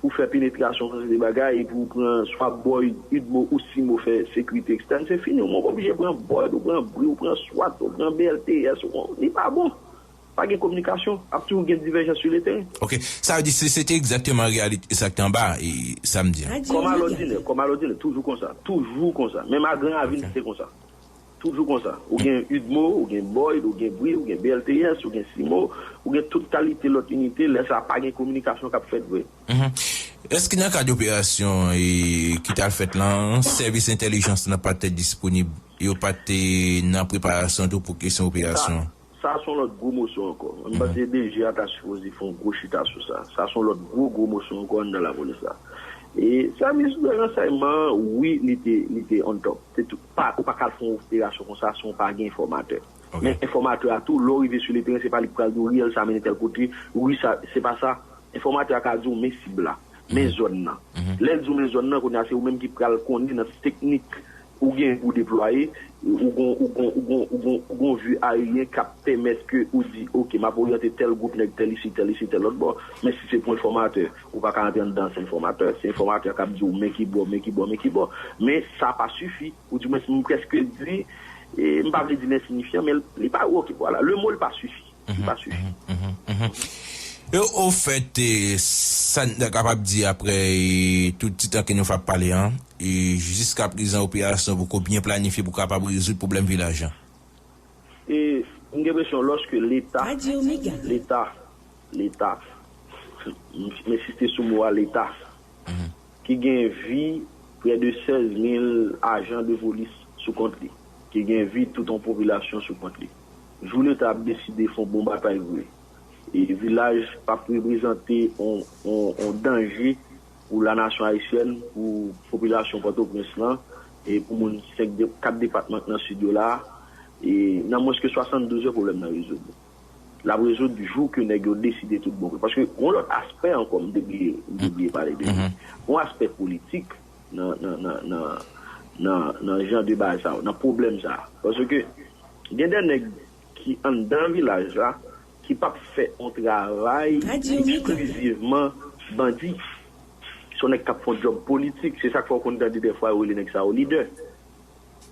pou fè penetrasyon, fè de bagay, epi ou pran swa Boyd, UDMO ou CIMO fè sekirite ekstèn, se fini. Ou oblije pran Boyd, ou pran bri, ou pran swat, ou pran B L T S, ou, li pa bon. Pa gen kominikasyon, ap toujou gen divèjans sou le teren. Ok, sa vle di se se te egzakteman reyalite sa k te anba e samdi an. Kòm alòdinè, kòm alòdinè, toujou konsa, toujou konsa. Menm a Gran Ravin se konsa. Toujou konsa. Ou gen UDMO, ou gen Boyd, ou gen bri, ou gen B L T S, ou gen CIMO, ou gen tout kalite lòt inite, lè sa pa gen kominikasyon k ap fèt vre. Èske nan kad operasyon e, ki t al fèt lan, sèvis entèlijans lan pa t disponib, yo pa t nan preparasyon tou pou kesyon operasyon? Sa se yon lòt gwo moso ankò. M panse DG a ta sipoze fè yon gwo chita sou sa. Sa se yon lòt gwo gwo moso ankò anndan lapolis la. E sèvis de ransèyman, wi, li te, li te on top. Se tou, pa, ou pa ka al fè yon operasyon konsa san w pa gen enfòmatè. Men enfòmatè a tou, lè w rive sou le teren, se pa li k pral di w riyèl sa mennen tèl kote, wi, sa, se pa sa. Enfòmatè a ka di w men sib la, men zòn nan. Lè l di w men zòn nan, kounye a se ou menm ki pral konnen nan teknik ou gen pou deplwaye, ou gon ou gon ou gon ou gon ou gon vi aeryen k ap pèmèt ke ou di, oke, m ap oryante tèl gwoup nèg tèl isi, tèl isi, tèl lòt bò. Men si se pou enfòmatè, ou pa ka rantre anndan se enfòmatè. Se enfòmatè k ap di w men ki bò, men ki bò, men ki bò. Men sa pa sifi. Ou di mwen, m prèske di, e, m pa vle di l ensinifyan, men li pa, oke, vwala. Le mo li pa sifi. Li pa sifi. E, ofèt, e, sa n ta kapab di apre, e, tout ti tan ke nou f ap pale an, e, jiskaprezan operasyon poko byen planifye pou kapab rezoud pwoblèm vilaj lan? E, m gen enpresyon lòske Leta, Leta, Leta, m, m ensiste sou mo a Leta, ki gen vi prè de sèz mil ajan de polis sou kont li, ki gen vi tout yon popilasyon sou kont li. Jou Leta ap deside fè yon bon batay vre, e vilaj p ap reprezante yon, yon, yon danje pou lanasyon ayisyèn, pou popilasyon Pòtoprens lan, e pou moun senk de, kat depatman k nan sid yo la, e nan mwens ke swasanndouz è, pwoblèm nan rezoud. L ap rezoud jou ke nèg yo deside tout bon vre. Paske yon lòt aspè ankò, m te bliye, m te bliye pale de li. Yon aspè politik nan, nan, nan, nan, nan, nan jan de bagay sa yo, nan pwoblèm sa a. Paske gen de nèg ki anndan vilaj la, ki p ap fè yon travay eksklizivman bandi. Se yon nèg k ap fè yon djòb politik. Se sa k fè w konn tande dèfwa yo rele nèg sa yo lidè.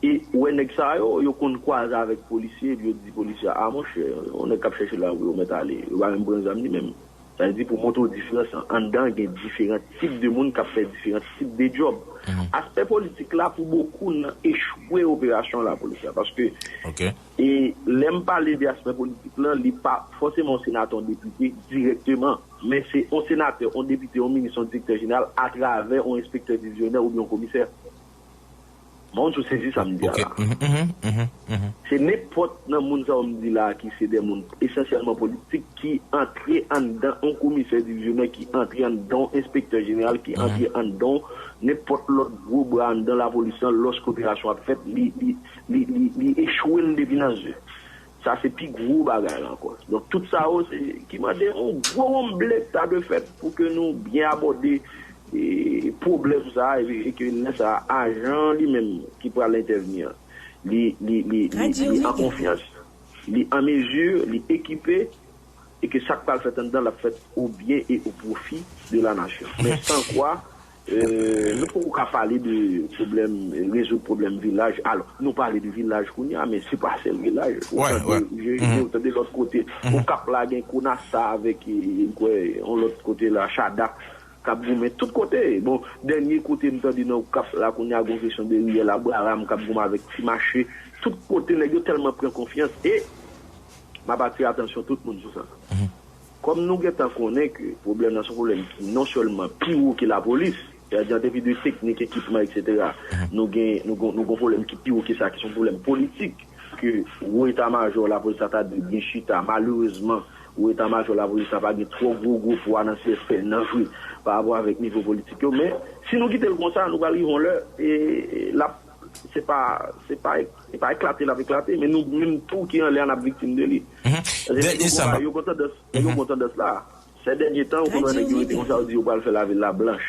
E ou wè nèg sa yo, yo konn kwaze avèk polisye, epi yo di polisye a, a monchè, yon nèg k ap chèche la pou yo mèt ale. Yo pa menm pran zam li menm. Sa vle di pou montre w diferans lan, anndan gen diferan tip de moun k ap fè diferan tip de djòb. Aspè politik la pou bokou nan echwe operasyon lapolis la. Paske e lè m pale de aspè politik lan, li pa fòseman yon senatè, yon depite dirèkteman, men se yon senatè, yon depite, yon minis, yon direktè jeneral atravè yon enspektè divizyonè oubyen yon komisè. Moun sou sezi sa m di a la. Se nenpòt nan moun sa yo m di la a ki se de moun esansyèlman politik ki antre anndan yon komisè divizyonè, ki antre anndan yon enspektè jeneral, ki antre anndan yon nenpòt lòt gwo bra anndan lapolis lan lòske operasyon ap fèt, li, li, li, li, li echwe l depi nan ze. Sa se pi gwo bagay la ankò. Donk, tout sa yo, se ki mande yon gwo wonm blèt ta de fèt pou ke nou byen abòde, e, pwoblèm sa a, e, e ke lè sa a, ajan an li menm ki pral entèvni an, li, li, li, li, li an konfyans, li an mezi, li ekipe, e ke sa k pral fèt anndan l ap fèt o byen e o pwofi de la nasyon. Men san kwa, e, nou poko ka pale de pwoblèm, rezoud pwoblèm vilaj. Alò, nou pale de vilaj kounye a, men se pa sèl vilaj. Ou tande, je, je, ou tande lòt kote. Okap la gen Konasa avèk, e, m kwè, yon lòt kote la, Chada, k ap goumen tout kote. Bon, dènye kote m tande nan Okap la kounye a, gon kesyon de riyèl Abraram k ap goumen avèk Ti Mache. Tout kote, nèg yo tèlman pran konfyans. E m ap atire atansyon tout moun sou sa. Kòm nou gentan konnen ke pwoblèm nan se yon pwoblèm ki non sèlman pi wo ke lapolis, sètadi an tèm de teknik, ekipman, etsetera, nou gen, nou gon, nou gon pwoblèm ki pi wo ke sa, ki se yon pwoblèm politik, ke wo eta majò lapolis la ta dwe byen chita. Malerezman, wo eta majò lapolis la pa gen twò gwo, gwo pwa nan C S P N nan vre, pa rapò avèk nivo politik yo. Men, si nou kite l konsa, nou pral rive yon lè, e, e l ap, se pa, se pa, se pa eklate l ap eklate, men nou menm tou ki anlè a n ap viktim de li. Paske nèg yo gon, yo gon tandans, nèg yo gon tandans la. Sè dènye tan, ou konn wè nèg yo rete konsa, yo di yo pral fè lavil la blanch.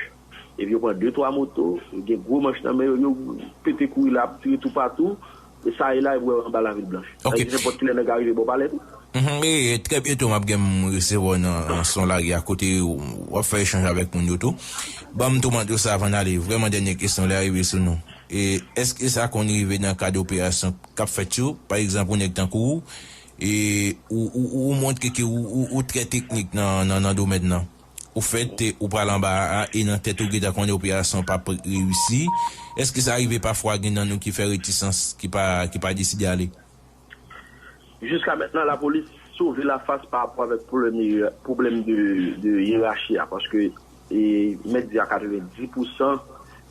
Epi yo pran de, twa moto, yo gen gwo manch nan men yo, yo pete kouri la, ap tire toupatou. E sa ye la, epi w wè yo anba lavil blanch. Sa vle di nenpòt kilè nèg a rive bò palè tou. Mhm, e trè byento m ap gen m resevwa w nan, nan Son Lari a kote w ap fè echanj avèk moun yo tou. Ban m tou mande w sa avan n ale. Vrèman dènye kesyon, lè a rive sou nou. E èske sa konn rive nan kad operasyon k ap fèt yo? Pa egzanp, yon nèg tankou w, e ou, ou, ou, ou montre ke ou, ou, ou trè teknik nan, nan, nan domèn nan. Ou fèt, ou pral anba a, e nan tèt ou gentan konnen operasyon p ap reyisi. Èske sa rive pafwa gen nan nou ki fè retisans, ki pa, ki pa deside ale? Jiska mentnan, lapolis sove lafas pa rapò avèk pwoblèm, pwoblèm de, de yerachi a, paske e, mèt di a katrevenndis pousan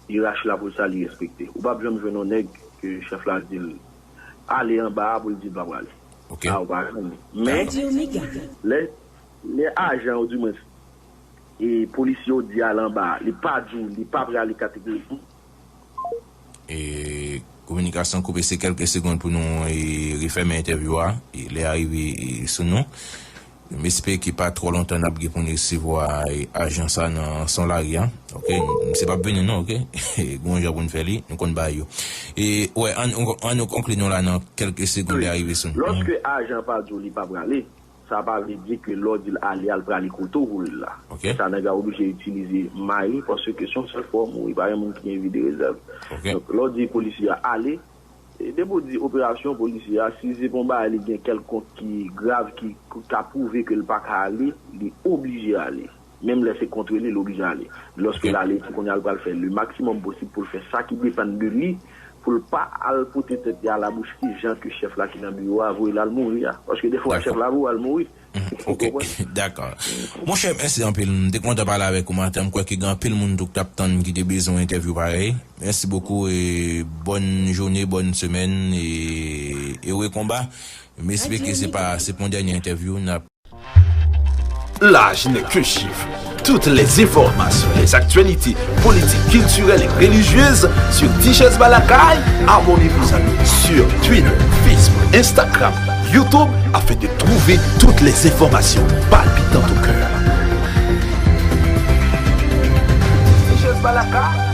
yerachi lapolis la li respekte. Ou p ap janm jwenn yon nèg ke chèf la di l ale anba a pou l di l pa prale. Ok. Sa ou pa jwenn li. Men, lè, lè ajan, ou dimwens, e polisye yo di al anba a, li pa di w li pa prale kategorikman. E kominikasyon koupe, se kèlke segonn pou nou e, refèmen entèvyou a. E lè a rive e, sou nou. M espere ke pa twò lontan n ap gen pou n resevwa e, ajan sa nan Son Lari a. Ok, misye p ap vini non, ok. Gon jan pou n fè li, nou konn bagay yo. E wè, ann, ann nou konkli non la nan kèlke segonn lè a rive sou nou. Lòske ajan pa di w li pa prale, sa pa vle di ke lè w di l ale a, l prale kote w voye l la. Ok. Sa nèg la oblije itilize may li, paske se yon sèl fwa w mouri, pa gen moun ki gen vi de rezèv. Ok. Donk, lè w di polisye a ale, e depi w di operasyon polisye a, si se pa yon bagay li gen kèlkonk ki grav, ki, ki ka pwouve ke l pa ka ale, li oblije ale. Menm lè se kont li, li oblije ale. Lòske l ale, se kounye a l pral fè le maksimòm posib pou l fè sa ki depann de li, pou l pa al pote tèt li a labouch ki jan ke chèf la ki nan biwo a voye l al mouri a. Paske defwa chèf la voye w al mouri. Ok, dakò. Monchè, mèsi anpil. M te kontan pale avèk ou maten. M kwè ke gen anpil moun tou k t ap tann ki te bezwen entèvyou parèy. Mèsi bokou e bòn jounen, bòn semèn e, e heureux combat. M espere ke se pa, se pa yon dènye entèvyou. N ap L'âge n'est qu'un chiffre. Toutes les informations, les actualités politiques, culturelles et religieuses sur Tichèz Balakay. Abonnez-vous à nous sur Twitter, Facebook, Instagram, YouTube afin de trouver toutes les informations palpitantes au cœur. Tichèz Balakay.